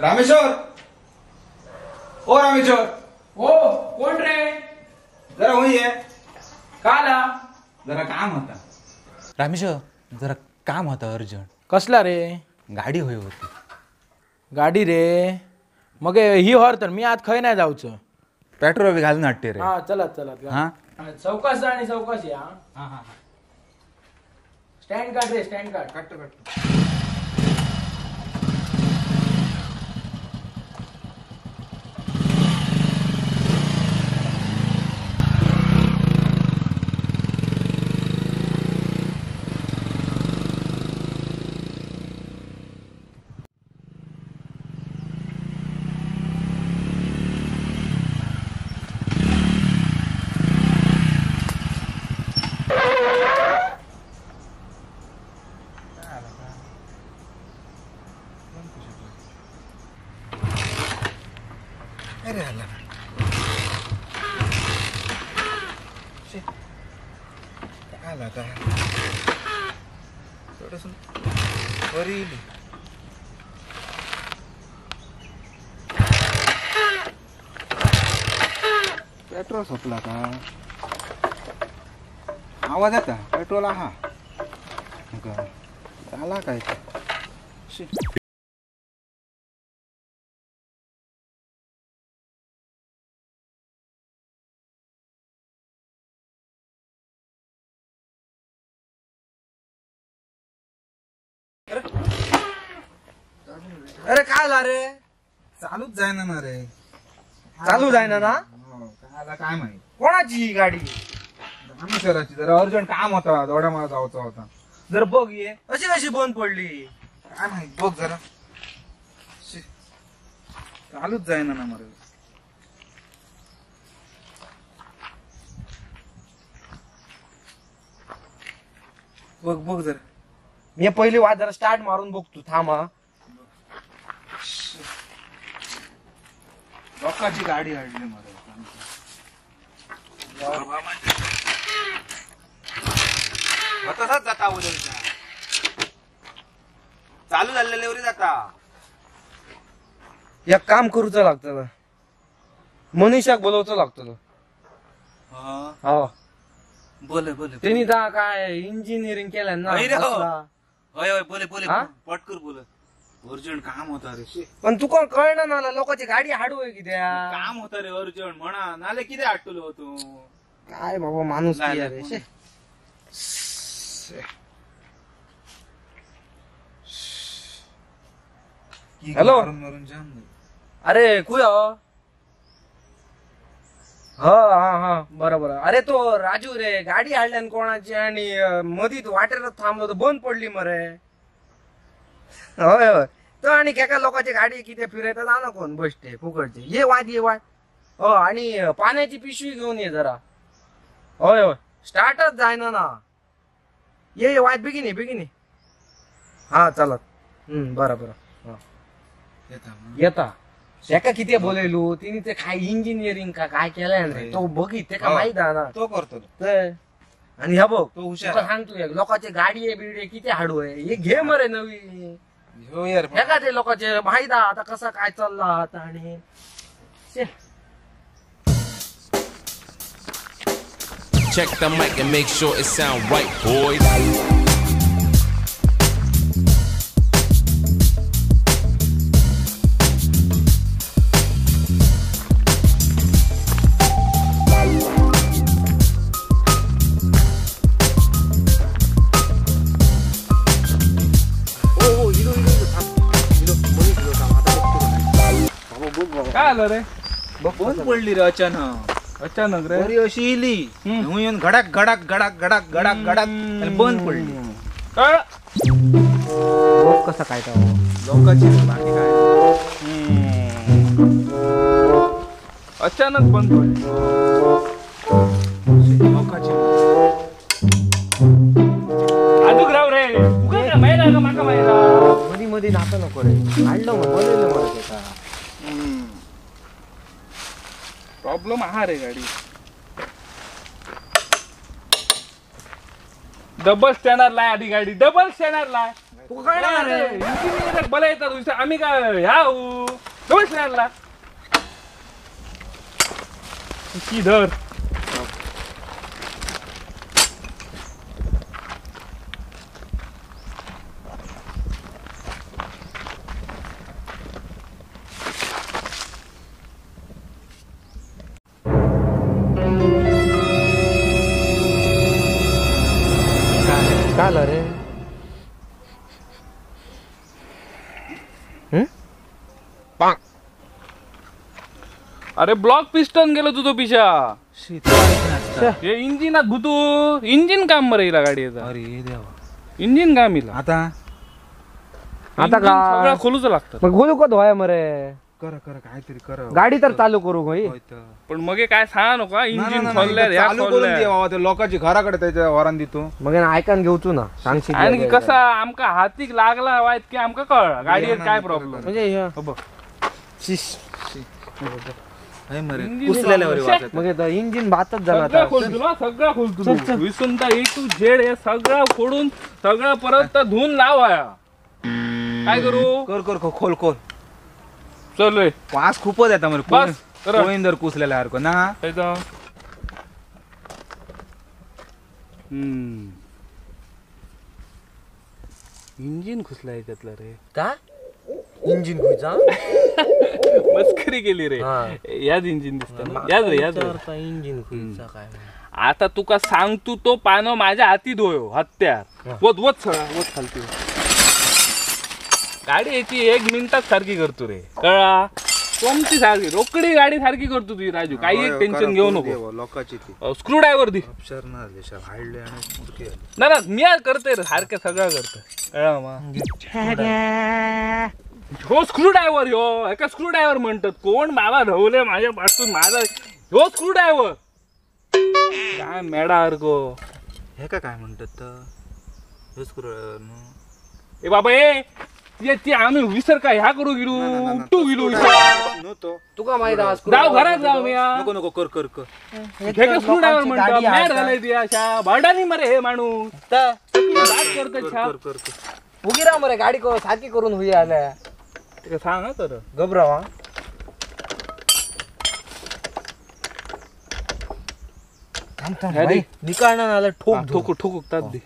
रामेश्वर, ओ रामेश्वर. ओ कोण रे? जरा होई आहे काला, जरा काम होता. रामेश्वर जरा काम होता अर्जंट. कसला रे? गाडी होई होती. गाडी रे? मग ही हर तर मी आज खंय नाही जाऊचं. पेट्रोल बी घालून हाडते रे. हा चला चला. हा चौकास जा आणि चौकास या. हा हा स्टँड काढ रे, स्टँड काढ. काढतो काढतो. अरे आला आला का थोडस बरी. पेट्रोल संपला का? आवाज येता पेट्रोल हा आला काय? अरे काय आला रे? चालूच जायना ना रे. चालू जायना ना? काय काय माहित कोणाची गाडी? रामेश्वराची. जरा अर्जंट काम होता, दोडामाला जायचा होता. जर बघ ये अशी कशी बंद पडली काय माहित. बघ जरा, चालूच जायना ना मरे. बघ बघ जरा. मी पहिली वाद जरा स्टार्ट मारून बघतो, थांब. लोकांची गाडी हाडली मरे. तसाच जाता उद्या चालू झालेल्यावरी जाता. एक काम करूच लागतं ना, मनीषाक बोलवचं लागतं. हा बोले बोले. त्यांनी काय इंजिनिअरिंग केलं ना? होय होय बोले बोले पटकर बोले. अर्जंट काम होता रे. पण तुका कळना ना लोकांची गाडी हाडू आहे कित्या काम होता रे अर्जंट म्हणा. नाले किती हाडटलो तू? काय बाबा माणूस रे. हॅलो. अरे कुय? हा हा हा बरोबर. अरे तो राजू रे गाडी हाडल्यान कोणाची आणि मधीत वाटेर थांबलो तर बंद पडली मरे. हय हय तो आणि एका लोकांची गाडी किती फिरायला जाणं कोण बसते फुकटचे. ये वाट ये वाट. हो आणि पाण्याची पिशवी घेऊन ये जरा. हय हय स्टार्टच जायना ना. ये ये वाट बेगीन ये बेगीन ये. हा चला बरं बरं. हा येता त्याका किती बोलयलो तिने ते काय इंजिनिअरिंग का काय केलंय रे तो बघित ते का माहित आहे ना तो करतो. आणि ह्या बघ तो हुशार सांगतो एक लोकांची गाडी आहे बिडी किती हाडू आहे हे घे मरे नवी. हे ते लोकांचे माहित आहे आता कसं काय चालला आता. आणि Check the mic and make sure it sound right, boys. काय आलं रे? बंद पडली रे अचानक. अचानक रे बरी अशी इली येऊन घडाक घडाक घडाक घडाक घडाक घडाक आणि बंद पडली. कसं काय लोकांची बाकी काय अचानक बंद पडली लोकांची. अजून राव रे माका माहिती मधी मध्ये नाका नको रे. हाडलं मग बोलवलं मला त्याचा प्रॉब्लेम हा रे गाडी. डबल स्टँडर लाय आधी गाडी, डबल स्टँडर लाय. तू काय रे इंजिनियर भले येतात, आम्ही काय ह्या. बस लागला की धर काय रे अरे ब्लॉक पिस्टन गेलो तुझं पिशा हे इंजिनात भुतू इंजिन काम मरे इला गाडीचा. अरे देवा इंजिन काम इला आता आता का सगळं खोलूच लागतं. मग खोलू का धोया मरे करा करा काहीतरी करा गाडी तर चालू करू होई. पण मग काय सांग नका इंजिन खोलल्या चालू करून दे बाबा ते लोकांची घराकडे त्याच्या वरान देतो मग ऐकान घेऊचू ना सांगशील. आणि कसा आमका हातीक लागला वाईट की आमका कळ गाडीत काय प्रॉब्लेम म्हणजे बघ मग इंजिन भातच झाला सगळं खोलतो ना सगळं खोलतो विसून ए टू झेड हे सगळं फोडून सगळं परत धुवून लावाया. काय करू कर कर खोल खोल चल रे वास खूपच येता मरे बस कोईंदर कुसलेला सारखं ना इंजिन घुसला याच्यातला रे का इंजिन घुसा मस्करी केली रे याद इंजिन दिसत ना याद रे याद इंजिन घुसा काय आता तुका सांगतो तो पानं माझ्या हाती धोयो हत्यार वत वत सगळा वत खालती गाडी याची एक मिनिटात सारखी करतो रे कळा कोणती सारखी रोकडी गाडी सारखी करतो तुझी राजू काही एक टेन्शन घेऊ नको. लोकांची ती स्क्रू ड्रायव्हर दी ना ना मी करते रे सारखं सगळं करतोय कळा मा. हो स्क्रू ड्रायव्हर ह्यो एका स्क्रू ड्रायव्हर म्हणतात कोण बाबा रवले माझ्या पासून माझा ह्यो स्क्रू ड्रायव्हर काय मेडा अर्गो हे का काय म्हणतात ह्यो स्क्रू ड्रायव्हर ए बाबा ए ती आम्ही विसर काय ह्या करू गेलो उपटू गेलो तुका माहित जाऊ घरात जाऊ मी नको नको कर कर कर हे स्क्रू ड्रायव्हर म्हणतात मॅड झालंय ती अशा भाडानी मरे हे माणूस करतात उगी मरे गाडी सारखी करून हुई आल्या सांग तर घबरावा निकालणार आलं ठोक ठोकू ठोकू तात दे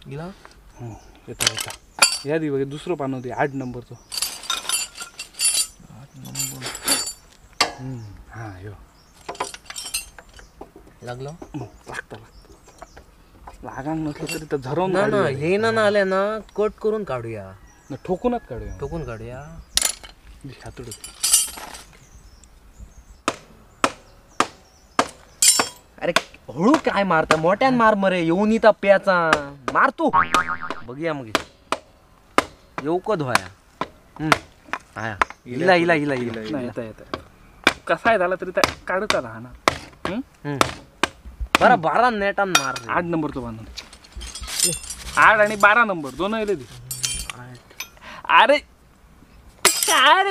गेला येता येता या दे बघ दुसरं पान होते 8 नंबरचं 8 नंबर हा यो लागलं लागतं लागतं लागांग नसलं तरी तर झरवून ना ना येईना ना आल्या ना कट करून काढूया ना ठोकूनच काढूया ठोकून काढूया हातोडी. अरे हळू काय मारता मोठ्यान मार मरे येऊन इथं प्याचा मार तू बघूया मग येऊ का धोया आया इला इला इला इला नाही येता येता कसा आहे झाला तरी काढत आला ना बरं 12 नेटान मार 8 नंबरचं बांधून 8 आणि 12 नंबर दोन येले ते. अरे काय रे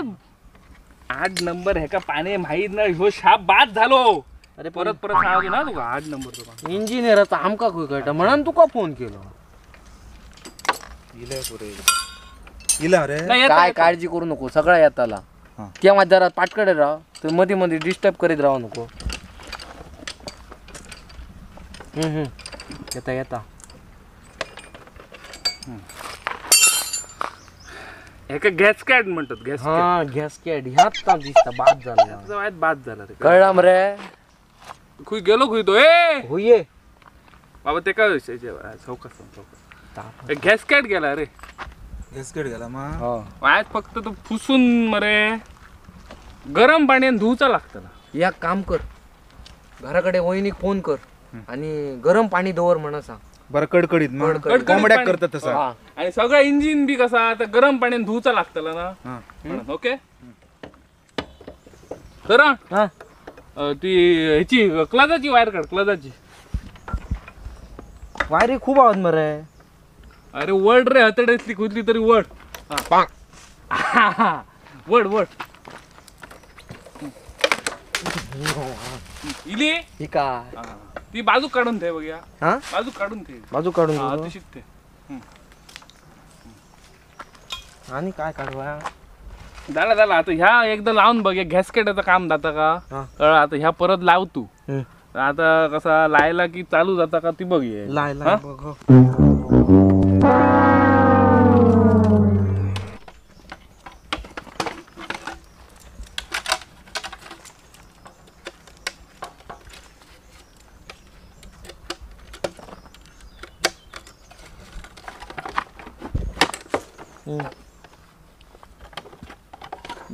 8 नंबर हे का पाणी माहीत नाही हो शाप बाद झालो. अरे परत परत सांगतो ना तुका 8 नंबरचं इंजिनियराचा आमका खंय कळटा म्हणून तुका फोन केलो. इला पुरे इला रे काय काळजी करू नको सगळा येताला त्या माझ्या जरा पाटकडे राव तू मध्ये मध्ये डिस्टर्ब करीत राहू नको. येता येता एका गॅस कॅट म्हणतात गॅस हा गॅस कॅट ह्यात ताप दिसता बाद झाला बाद झाला रे कळला मरे खुई गेलो खुई तो ए हुये बाबा ते काय चौकास चौकास गॅस कॅट गेला रे गॅस कॅट गेला मग आज फक्त तो फुसून मरे गरम पाण्याने धुवचा लागतं ना. या काम कर घराकडे वहिनीक फोन कर आणि गरम पाणी दवर म्हणा सांग बरं कडकडीत मग कोंबड्या करतात तसा आणि सगळं इंजिन बी कसा आता गरम पाण्याने धुवचा लागतला ना. ओके तर ती ह्याची क्लजाची वायर काढ क्लजाची वायरी खूप आवाज मरे. अरे वड रे हतडेतली खुदली तरी वड वड वड इली ही काय ती बाजू काढून ठेव बघूया. हा बाजू काढून ठेव, बाजू काढून ती शिकते. आणि काय काढवा झाला झाला आता ह्या एकदा लावून बघ, गॅस्केटाचं काम जाता का कळ. आता ह्या परत लाव तू, आता कसा लायला की चालू जाता का ती बघ. लायला बघ.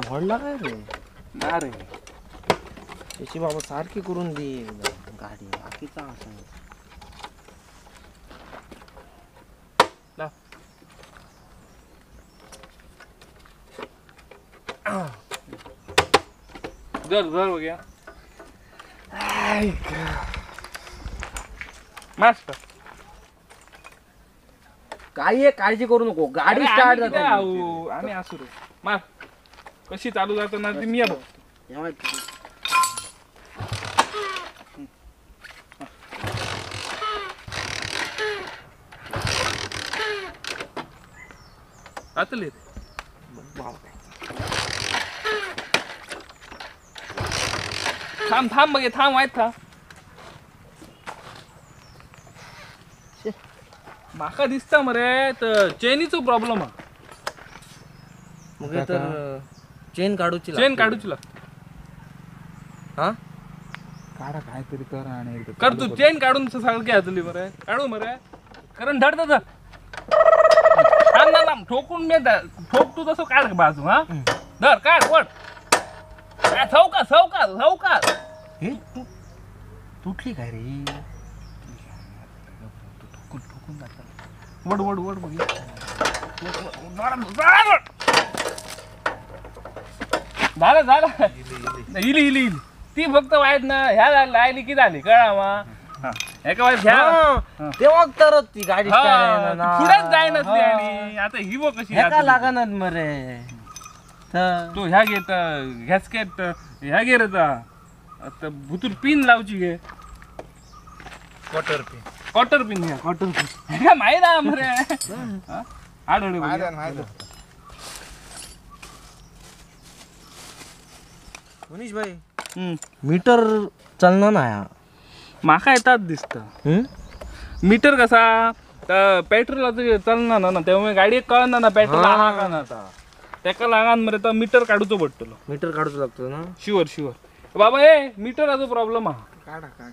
मोडला काय रे? ना रे त्याची बाबा सारखी करून दे गाडी बाकीचा असं. जर जर बघूया मस्त. काही काळजी करू नको, गाडी स्टार्ट जाते. आम्ही असू रे मार कशी चालू जातो ना ती मी बघ. आतले थांब थांब बघे थांब वाईट थांब. माका दिसता मरे तर चेनीचो प्रॉब्लेम हा. मग तर चेन काढूची, चेन काढूची लागते. हा काढा काहीतरी कर आणि एकदा कर तू चेन काढून सारखी हातली मरे काढू मरे कारण धड धड थांब ना थांब ठोकून मी ठोक तू तसं काढ बाजू. हा धर काढ वड सौका सौका सौका. तुटली काय रे? ठोकून ठोकून जात वड वड वड बघ. झालं झालं इली इली इली ती फक्त वाईट ना ह्या लायली की झाली कळा मा. एका वाईट घ्या तेव्हा तर ती गाडी पुढेच जाईन आणि आता ही बघ कशी लागणार मरे. तो ह्या घेत गॅस्केट ह्या घे रे आता भुतूर पिन लावची घे. क्वार्टर पिन, क्वार्टर पिन घ्या क्वार्टर पिन ह्या माहित आहे मरे. आढळे मनीष भाई मीटर चलना ना माका येतात दिसतं. मीटर कसा पेट्रोल चलना ना त्यामुळे गाडी कळना ना पेट्रोल आहा का ना. तेका लागून मरे तर मीटर काढूचो पडटलो. मीटर काढूचो लागतो ना शुअर शुअर बाबा. ए मीटराचो प्रॉब्लेम हा काढा काय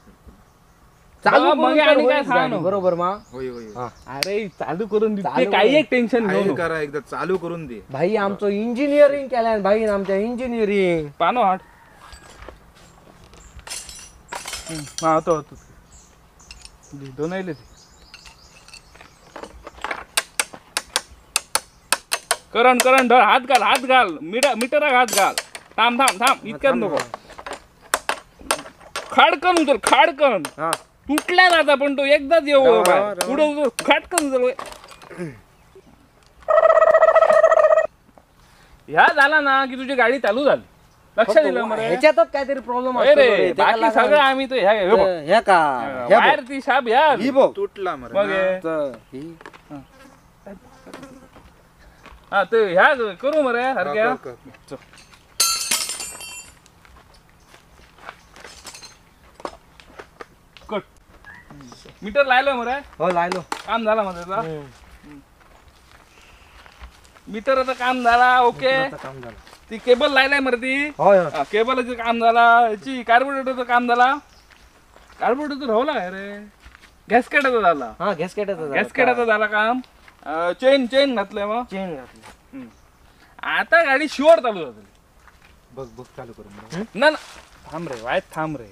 चालू मग आणि काय सांग बरोबर मा. होय होय. अरे चालू करून दे काही एक टेन्शन घेऊ नको. करा एकदा चालू करून दे भाई. आमचं इंजिनिअरिंग केलं भाई, आमच्या इंजिनिअरिंग पानो हाट. हा होतो होतो दोन आले ते करण करण धर हात घाल हात घाल मीटराक हात घाल. थांब थांब थांब इतक्यात नको. खाडकन उचल खाडकन तुटल्या जाता पण तो एकदाच येऊ पुढे उचल खाडकन उचल. ह्या झाला ना की तुझी गाडी चालू झाली लक्षात दिलं मरे. ह्याच्यातच काहीतरी प्रॉब्लेम असतो रे बाकी सगळं आम्ही तो ह्या ह्या का वायर ती शाब ह्या ही बघ तुटला मरे. मग हा ते ह्या करू मरे हरक्या. कट मीटर लायलो मरे. हो लायलो काम झाला मग त्याचा मीटराचं काम झाला. ओके काम झालं. ती केबल लायलाय मरे ती केबलाचं काम झाला. याची कार्बोरेटरचं काम झाला. कार्बोरेटर राहला काय रे? गॅस्केटाचा झाला. हा गॅस्केटाचा गॅस्केटाचा झाला काम. चेन चेन घातलंय मग चेन घातली. आता गाडी शुअर चालू जातली. बघ बघ चालू करू ना ना थांब रे वाय थांब रे.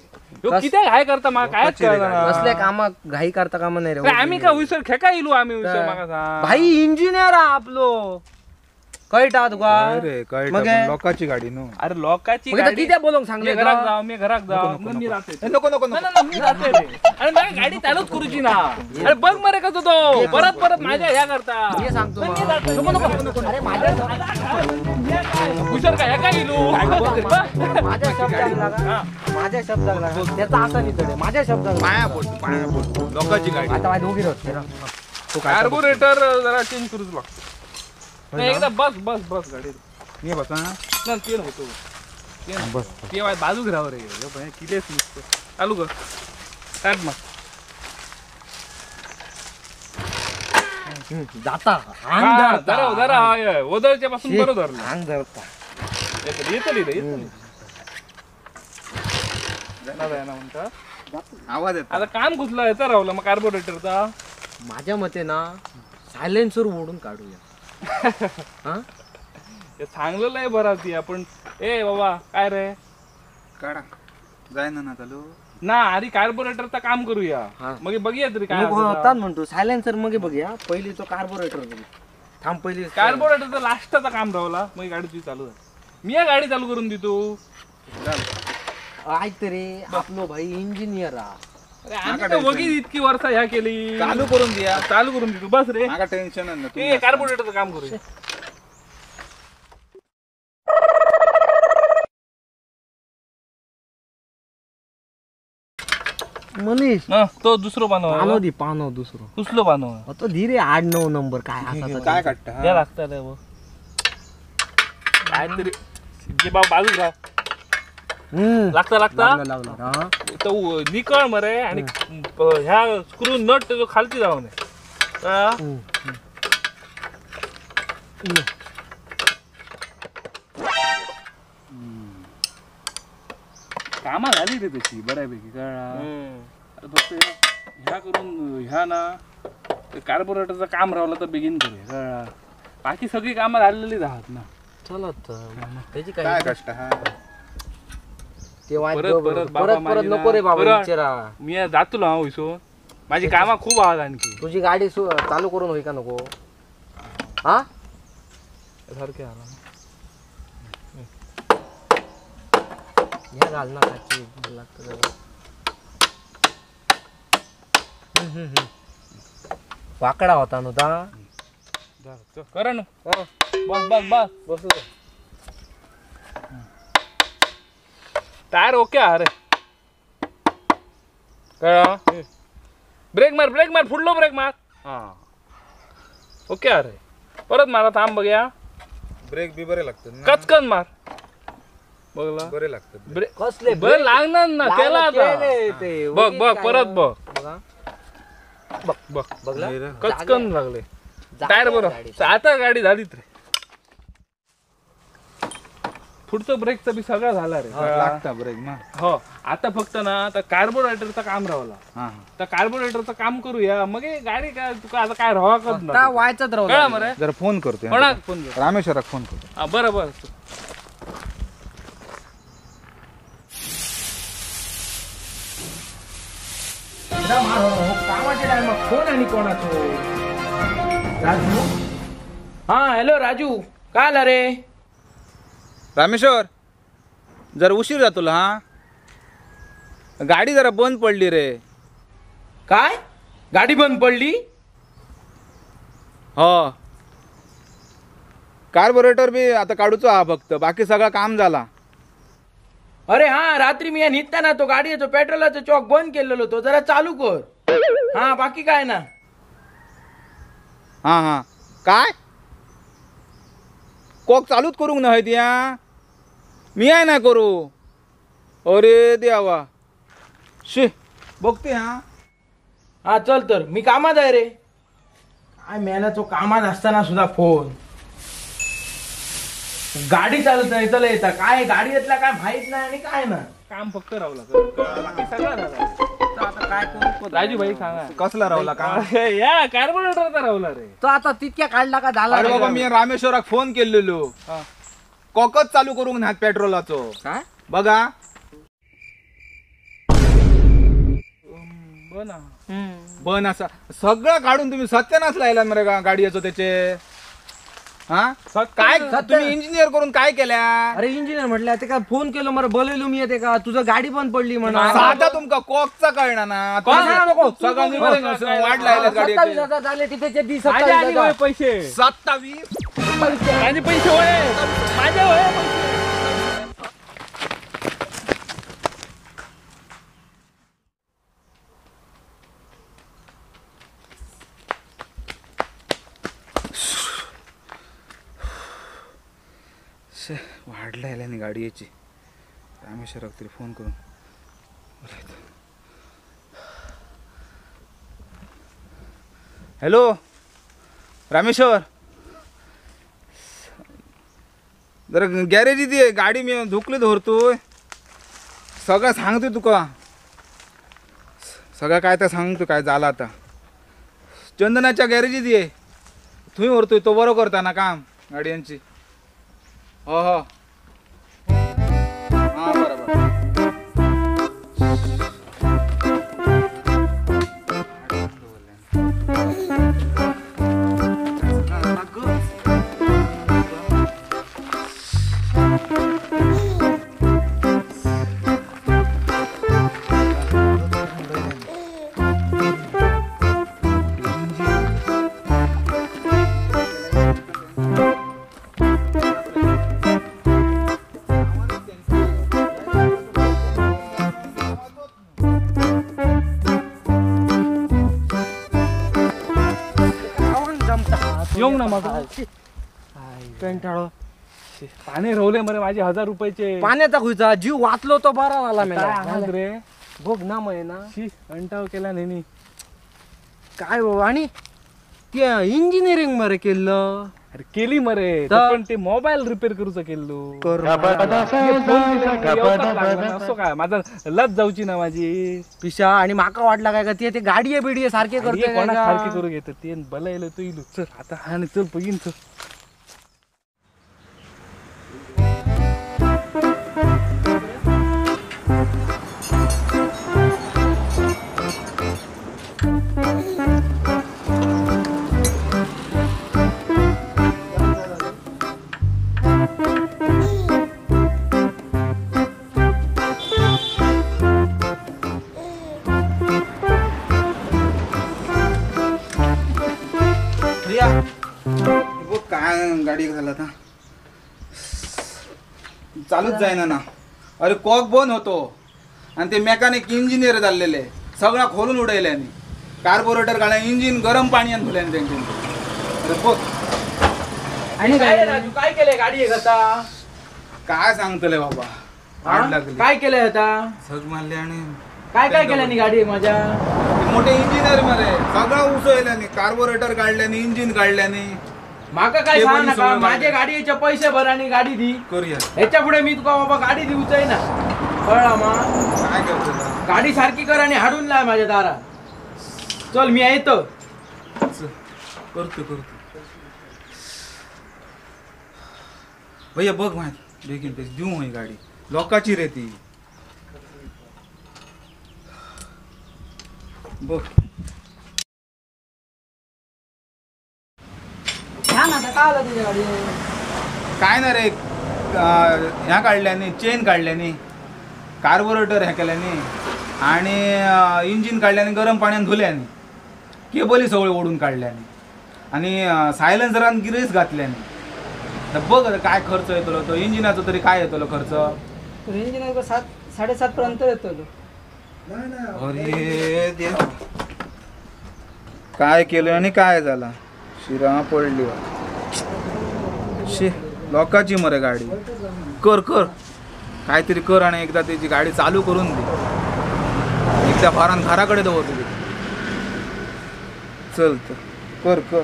किती घाय करता मा काय कसल्या कामात घाई करता कामा नाही रे. आम्ही का उसर खेका इलू आम्ही उसर माका सांग भाई. इंजिनियर आपलो कळटा तुका अरे लोकाची गाडी नो. अरे लोकाची गाडी किती बोलून सांगले. घरात जाव मी घरात जाव मी राहते नको नको ना मी राहते रे. अरे मला गाडी चालूच करूची ना. अरे बघ मरे कसं तो परत परत माझ्या ह्या करता. मी सांगतो नको नको. अरे माझ्या हुशार काय ह्या काय इलू माझ्या शब्दाला लागा माझ्या शब्दाला लागा त्याचा असा नितळे माझ्या शब्दाला पाया बोल पाया बोल लोकाची गाडी. आता माझ्या दोघी राहते कार्बोरेटर जरा चेंज करूच लागतो. नाही एकदा बस बस बस गाडीत. मी बसा ना ते होतो बस ते बाजू घरावर रे किलेच नुसतं. चालू कर काढ मग जाता जरा जरा ओदळच्या पासून बरं धरलं अंग धरता येतली रे येतली जाणार म्हणता आवाज येतो. आता काम घुसला याचा रावला मग कार्बोरेटरचा. माझ्या मते ना सायलेन्सर ओढून काढूया. हा सांगलेलं आहे बरं ती आपण. ए बाबा काय रे काढा जाय ना चालू ना. अरे कार्बोरेटरचा काम करूया मग बघूया तरी काय होता म्हणतो. सायलेन्सर मग बघूया पहिली तो कार्बोरेटर बघू. थांब पहिली कार्बोरेटरचा लास्टचा काम रावला मग गाडी तुझी चालू झाली. मी या गाडी चालू करून देतो. ऐक तरी आपलो भाई इंजिनियर अरे इतकी वर्ष ह्या केली. चालू करून द्या चालू करून देतो बस रे. माका टेन्शन नाही. कार्बोरेटरचं काम करूया. मनीष तो दुसरो पानो पानो दी पानो दुसरो दुसरो पानो तो धीरे 8 9 नंबर काय असा काय काढता द्या लागतं रे काय तरी जे बाबा बाजू घ्या लागता लागता लागला तो निकळ मरे. आणि ह्या स्क्रू नट त्याचो खालती जाऊ नये. कामा झाली रे त्याची बऱ्यापैकी कळा. फक्त ह्या करून ह्या ना कार्बोरेटरचं काम राहिलं तर बेगीन करूया कळा. बाकी सगळी कामं झालेली राहत ना. चला त्याची काय कष्ट हा परत परत परत परत नको रे बाबा विचारा. मी जातो ना वैसो माझी कामा खूप आहात. आणखी तुझी गाडी चालू करून होई का नको. हा सारखे आला ह्या घाल ना काची लागतं. वाकडा होता नव्हता. कर ना बस बस बस बस टायर ओके अरे कळा. ब्रेक मार ब्रेक मार फुडलो ब्रेक मार. हा ओके अरे परत मारा थांब बघूया. ब्रेक बी बरे लागतात कचकन मार बघला बरे लागतात. ब्रेक कसले बरे लागणार ना त्याला आता. बघ बघ परत बघ बघ बघ बघला कचकन लागले टायर बरोबर. आता गाडी झालीच रे. पुढचं ब्रेकचा बी सगळा झाला रे. लागता ब्रेक ना हो. आता फक्त ना आता कार्बोरेटरचं काम राहिला तर कार्बोरेटरचं काम करूया मग गाडी काय तुका आता काय राहावं ना व्हायचंच राहिला. जरा फोन करतो कोणाक फोन कर रामेश्वराक फोन करतो. हा बरं बरं कामाच्या टायमात फोन आणि कोणाचो. राजू हा हॅलो राजू काय आला रे. रामेश्वर जरा उशीर जातो हा. गाडी जरा बंद पडली रे. काय गाडी बंद पडली? हो कार्बोरेटर बी आता काढूचो हा फक्त बाकी सगळं काम झाला. अरे हा रात्री मी निघताना तो गाडीचो पेट्रोलाचो चॉक बंद केलेलो तो जरा चालू कर. हा बाकी काय ना. हा हा काय कॉक चालूच करूंक ना त्या मी आहे ना करू. अरे देवा शी बघते. हा हा चल तर मी कामात आहे रे. काय मेला तो कामात असताना सुद्धा फोन. गाडी चालत नाही चल येता काय गाडी येतला काय माहित नाही आणि काय ना. काम फक्त रावला बाकी सगळं झालं. आता काय करू राजू भाई सांगा कसला रावला काम या कार्बोरेटरचा रावला रे तो आता तितक्या काढला का झाला. अरे बाबा मी रामेश्वराक फोन केलेलो कॉकच चालू करूंक ना पेट्रोलाचो. काय बघा बन असा सगळं काढून तुम्ही सत्यानाश लायला मरे गाडीचो त्याचे. हा काय तुम्ही इंजिनियर करून काय केल्या? अरे इंजिनियर म्हटलं ते का फोन केलो मरे बोलवलो मी येते का तुझं गाडी बंद पडली म्हणा. साधा तुमका कॉकचा कळणार ना सगळं वाढ लायला गाडी. 27,000 झाले तिथे 27,000 पैसे 27 माझे पैसे होय माझे होय. शे वाढला यायला गाडी याची. रामेश्वराक तरी फोन करून बोलायचं. हॅलो रामेश्वर, जरा गॅरेज ये, गाडी मी धुकली धरतोय. सगळं सांगतोय तुका, सगळं काय तर सांगतो काय झालं आता. चंदनाच्या गॅरेजीत ये, थंय व्हरतोय तो बरो करता ना काम गाडयांची. हो हो हां बरोबर. येऊ ना माका कंटाळो. पाणी रवले मरे माझे 1000 रुपयाचे. पाण्याचा खुयचा जीव वाचलो तो बरा झाला मेला रे. बघ ना मग ना कंटाळ केला नाही काय बाबा. आणि ते इंजिनिअरिंग मरे केलं. अरे केली मरे, पण ते मोबाईल रिपेअर करूचा केलो. असो काय माझा लत जाऊची ना माझी पिशा. आणि माका वाटला काय का ते गाडी बिडी सारखे करते, कोणा सारखे करू घेत ते बलायला तो इलो. चल आता हा आणि चल बघीन चल. काय गाडी झाला आता चालूच जायना ना. अरे कॉक बंद होतो आणि ते मेकॅनिक इंजिनियर झालेले सगळा खोलून उडयले आणि कार्बोरेटर काढल्या, इंजिन गरम पाण्यान धुल्याने त्यांच्या. अरे बघ. आणि काय राजू काय केलंय गाडी आता? काय सांगतले बाबा, वाट लागली. काय केलंय आता? झग मारली आणि काय काय केलं गाडी माझ्या? मोठे इंजिनियर मरे सगळं उसळल्याने, कार्बोरेटर काढल्याने, इंजिन काढल्याने. माका काय सांग नका, माझ्या गाडीचे पैसे भर आणि गाडी दी. करूया ह्याच्या पुढे मी तुका बाबा गाडी दिवचय ना, कळला मा? काय करतो गाडी सारखी कर आणि हाडून लाय माझ्या दारात. चल मी येतो. करतो करतो भैया. बघ माहिती बेगीन पैसे देऊ ही गाडी लोकाची रे ती. बघ काय ना रे, ह्या काढल्याने चेन काढल्याने, कार्बोरेटर ह्या केल्याने आणि इंजिन काढल्याने, गरम पाण्यान धुल्याने, केबली सगळे ओढून काढल्याने आणि सायलेन्सरान गिरीस घातल्याने. तर बघ काय खर्च येतलो तो इंजिनाचो तरी काय येतलो खर्च? इंजिनाचो 7 7.5 पर्यंत येतलो. अरे देवा, काय केलं आणि काय झाला, शिरा पडली शी लोकाची मरे गाडी. कर कर काहीतरी कर आणि एकदा त्याची गाडी चालू करून दे. एकदा फारान घराकडे दवरतो. चल तर कर कर.